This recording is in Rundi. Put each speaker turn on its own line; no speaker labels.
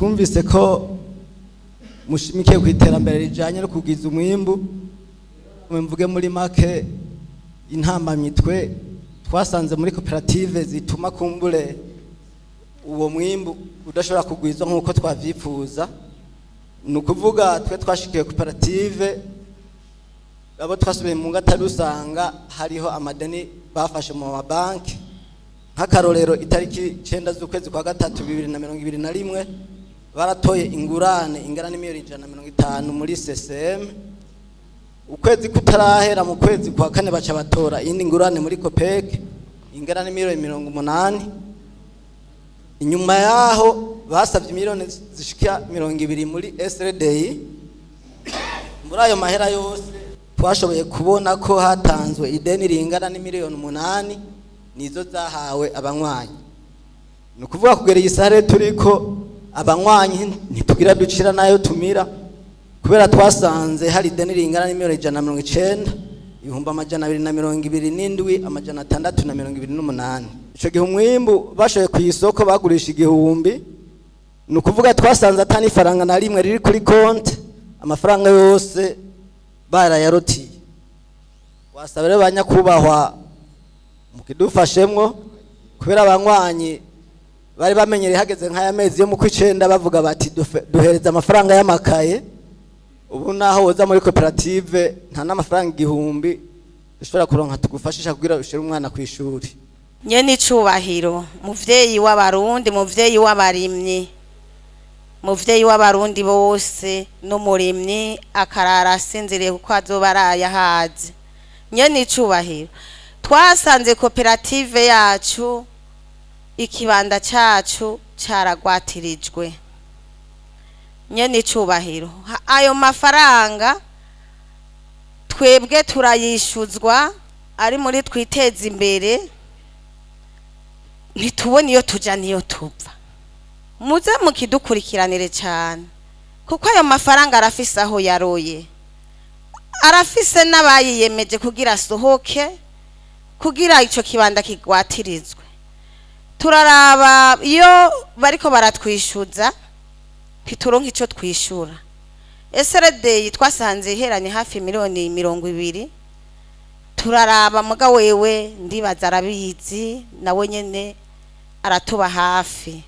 Twumvise ko mushimikiye ku iterambere rijanye no kugwiza umwimbu. Mvuge muri make intambamyi twe twasanze muri koperative zituma kumbure uwo mwimbu udashobora kugwizwa nk'uko twavyifuza. Ni ukuvuga twe twashikiye koperative, abo twasubiye mu ngata dusanga hariho amadeni bafashe mu mabanki. Nk'akarorero, itariki 9 z'ukwezi kwa gatatu 2021 baratoye ingurane ingana n'imiliyoni 150 muri CCM. Ukwezi kutarahera, mu kwezi kwa kane, baca batora iyindi ngurane muri COPEC ingana n'imiliyoni 80. Inyuma yaho basabye miliyoni zishika 20 muri SRDI. Muri ayo mahera yose twashoboye kubona ko hatanzwe ideni ringana n'imiliyoni 8, nizo zahawe abanywanyi. Ni ukuvuga kugera iyi saha turiko, abanywanyi ntitugira ducira nayo tumira, kubera twasanze hari ideni ringana n'imiliyoni 190, 227,628. Ico gihe umwimbu bashoye ku isoko bagurisha 1000. Ni ukuvuga twasanze atani ifaranga na rimwe riri kuri konti, amafaranga yose barayarotiye. Wasaba rero banyakubahwa mukidufashemwo, kubera abanywanyi bari bamenyereye hageze nk'aya mezi yo mu kw'icenda bavuga bati duhereza amafaranga y'amakaye. Ubu naho woza muri koperative nta n'amafaranga 1000 dushobora kuronka tugufashisha kugira ushire umwana ku ishuri.
Nyene icubahiro, muvyeyi w'Abarundi, muvyeyi w'abarimyi, muvyeyi w'Abarundi bose, n'umurimyi akarara asinziriye kuko azoba araye ahaze. Nyene icubahiro, twasanze koperative yacu, ikibanda cacu caragwatirijwe. Nyene icubahiro, ayo mafaranga twebwe turayishuzwa ari muri Twiteza Imbere, ntitubona iyo tuja niyo tuva. Muze mukidukurikiranire cyane, kuko ayo mafaranga arafise aho yaroye, arafise n'abayiyemeje kugira asohoke, kugira ico kibanda kigwatirizwe. Turaraba iyo bariko baratwishuza, ntituronka ico twishura. SRD twasanze iheranye hafi miliyoni 20. Turaraba muga wewe ndibaza arabizi, nawe nyene aratuba hafi.